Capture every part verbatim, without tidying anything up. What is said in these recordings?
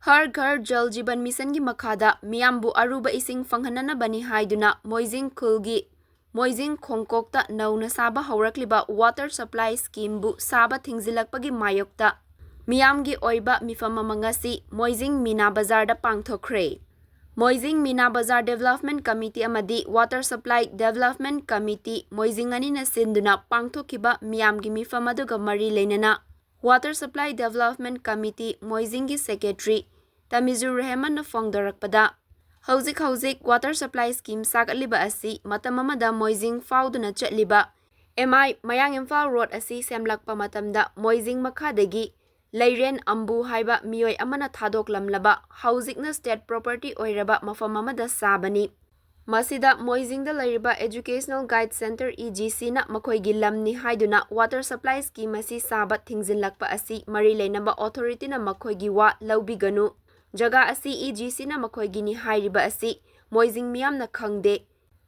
ꯍꯔ ꯘꯔ ꯖꯜ ꯖꯤꯕꯟ ꯃꯤꯁꯟꯒꯤ ꯃꯈꯥꯗ ꯃꯤꯌꯥꯝꯕꯨ ꯑꯔꯨꯕ ꯏꯁꯤꯡ ꯐꯪꯍꯟꯅꯅꯕꯅꯤ ꯍꯥꯏꯗꯨꯅ ꯃꯣꯏꯖꯤꯡ ꯈꯨꯜꯒꯤ ꯃꯣꯏꯖꯤꯡ ꯈꯣꯡꯀꯣꯛꯇ ꯅꯧꯅ ꯁꯥꯕ ꯍꯧꯔꯛꯂꯤꯕ ꯋꯥꯇꯔ ꯁꯄ꯭ꯂꯥꯏ ꯁ꯭ꯀꯤꯝꯕꯨ ꯁꯥꯕ ꯊꯤꯡꯖꯤꯜꯂꯛꯄꯒꯤ ꯃꯥꯌꯣꯛꯇ ꯃꯤꯌꯥꯝꯒꯤ ꯑꯣꯏꯕ ꯃꯤꯐꯝ ꯑꯃ ꯉꯁꯤ ꯃꯣꯏꯖꯤꯡ ꯃꯤꯅꯥ ꯕꯖꯥꯔꯗ ꯄꯥꯡꯊꯣꯛꯈ꯭ꯔꯦ꯫ ꯃꯣꯏꯖꯤꯡ ꯃꯤꯅꯥ ꯕꯖꯥꯔ ꯗꯦꯕꯂꯞꯃꯦꯟ ꯀꯃꯤꯇꯤ ꯑꯃꯗꯤ water supply development committee Moijing ꯑꯅꯤꯅ ꯁꯤꯟꯗꯨꯅ ꯄꯥꯡꯊꯣꯛꯈꯤꯕ ꯃꯤꯌꯥꯝꯒꯤ ꯃꯤꯐꯝ ꯑꯗꯨꯒ ꯃꯔꯤ ꯂꯩꯅꯅ ꯋꯥꯇꯔ ꯁꯄ꯭ꯂꯥꯏ ꯗꯦꯕꯂꯞꯃꯦꯟ ꯀꯃꯤꯇꯤ ꯃꯣꯏꯖꯤꯡꯒꯤ ꯁꯦꯀ꯭ꯔꯦꯇꯔꯤ ꯇꯃꯤꯖꯨꯔ ꯔꯦꯍꯃꯟꯅ ꯐꯣꯡꯗꯣꯔꯛꯄꯗ, ꯍꯧꯖꯤꯛ ꯍꯧꯖꯤꯛ ꯋꯥꯇꯔ ꯁꯄ꯭ꯂꯥꯏ ꯁ꯭ꯀꯤꯝ ꯁꯥꯒꯠꯂꯤꯕ ꯑꯁꯤ ꯃꯇꯝ ꯑꯃꯗ ꯃꯣꯏꯖꯤꯡ ꯐꯥꯎꯗꯨꯅ ꯆꯠꯂꯤꯕ ꯑꯦꯝ ꯑꯥꯏ ꯃꯌꯥꯡ ꯏꯝꯐꯥꯜ ꯔꯣꯗ ꯑꯁꯤ ꯁꯦꯝꯂꯛꯄ ꯃꯇꯝꯗ ꯃꯣꯏꯖꯤꯡ ꯃꯈꯥꯗꯒꯤ ꯂꯩꯔꯦꯟ ꯑꯝꯕꯨ ꯍꯥꯏꯕ ꯃꯤꯑꯣꯏ ꯑꯃꯅ ꯊꯥꯗꯣꯛꯂꯝꯂꯕ ꯍꯧꯖꯤꯛꯅ ꯁ꯭ꯇꯦꯠ ꯄ꯭ꯔꯣꯄꯔꯇꯤ ꯑꯣꯏꯔꯕ ꯃꯐꯝ ꯑꯃꯗ ꯁꯥꯕꯅꯤ꯫ ꯃꯁꯤꯗ ꯃꯣꯏꯖꯤꯡꯗ ꯂꯩꯔꯤꯕ Educational Guide Centre, E G C ꯅ ꯃꯈꯣꯏꯒꯤ ꯂꯝꯅꯤ ꯍꯥꯏꯗꯨꯅ ꯋꯥꯇꯔ ꯁꯄ꯭ꯂꯥꯏ ꯁ꯭ꯀꯤꯝ ꯑꯁꯤ ꯁꯥꯕ ꯊꯤꯡꯖꯤꯜꯂꯛꯄ ꯑꯁꯤ ꯃꯔꯤ ꯂꯩꯅꯕ ꯑꯣꯊꯣꯔꯤꯇꯤꯅ ꯃꯈꯣꯏꯒꯤ ꯋꯥ ꯂꯧꯕꯤꯒꯅꯨ꯫ ꯖꯒꯥ ꯑꯁꯤ E G C ꯅ ꯃꯈꯣꯏꯒꯤꯅꯤ ꯍꯥꯏꯔꯤꯕ ꯑꯁꯤ ꯃꯣꯏꯖꯤꯡ ꯃꯤꯌꯥꯝꯅ ꯈꯪꯗꯦ꯫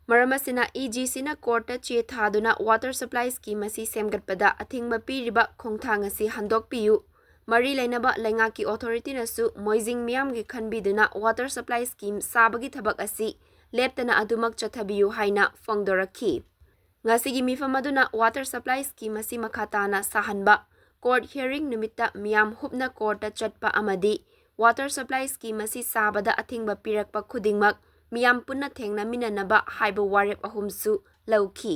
ꯃꯔꯝ ꯑꯁꯤꯅ E G C ꯅ ꯀꯣꯔꯠꯇ ꯆꯦ ꯊꯥꯗꯨꯅ ꯋꯥꯇꯔ ꯁꯄ꯭ꯂꯥꯏ ꯁ꯭ꯀꯤꯝ ꯑꯁꯤ ꯁꯦꯝꯒꯠꯄꯗ ꯑꯊꯤꯡꯕ ꯄꯤꯔꯤꯕ ꯈꯣꯡꯊꯥꯡ ꯑꯁꯤ ꯍꯟꯗꯣꯛꯄꯤꯌꯨ꯫ ꯃꯔꯤ ꯂꯩꯅꯕ ꯂꯩꯉꯥꯛꯀꯤ ꯑꯣꯊꯣꯔꯤꯇꯤꯅꯁꯨ ꯃꯣꯏꯖꯤꯡ ꯃꯤꯌꯥꯝꯒꯤ ꯈꯟꯕꯤꯗꯨꯅ ꯋꯥꯇꯔ ꯁꯄ꯭ꯂꯥꯏ ꯁ꯭ꯀꯤꯝ ꯁꯥꯕꯒꯤ ꯊꯕꯛ ꯑꯁꯤ ꯂꯦꯞꯇꯅ ꯑꯗꯨꯃꯛ ꯆꯠꯊꯕꯤꯌꯨ ꯍꯥꯏꯅ ꯐꯣꯡꯗꯣꯔꯛꯈꯤ꯫ ꯉꯁꯤꯒꯤ ꯃꯤꯐꯝ ꯑꯗꯨꯅ ꯋꯥꯇꯔ ꯁꯄ꯭ꯂꯥꯏ ꯁ꯭ꯀꯤꯝ ꯑꯁꯤ ꯃꯈꯥ ꯇꯥꯅ ꯁꯥꯍꯟꯕ, ꯀꯣꯔꯠ ꯍꯤꯌꯔꯤꯡ ꯅꯨꯃꯤꯠꯇ ꯃꯤꯌꯥꯝ ꯍꯨꯞꯅ ꯀꯣꯔꯠꯇ ꯆꯠꯄ ꯑꯃꯗꯤ ꯋꯥꯇꯔ ꯁꯄ꯭ꯂꯥꯏ ꯁ꯭ꯀꯤꯝ ꯑꯁꯤ ꯁꯥꯕꯗ ꯑꯊꯤꯡꯕ ꯄꯤꯔꯛꯄ ꯈꯨꯗꯤꯡꯃꯛ ꯃꯤꯌꯥꯝ ꯄꯨꯟꯅ ꯊꯦꯡꯅꯃꯤꯟꯅꯅꯕ ꯍꯥꯏꯕ ꯋꯥꯔꯦꯞ ꯑꯍꯨꯝꯁꯨ ꯂꯧꯈꯤ꯫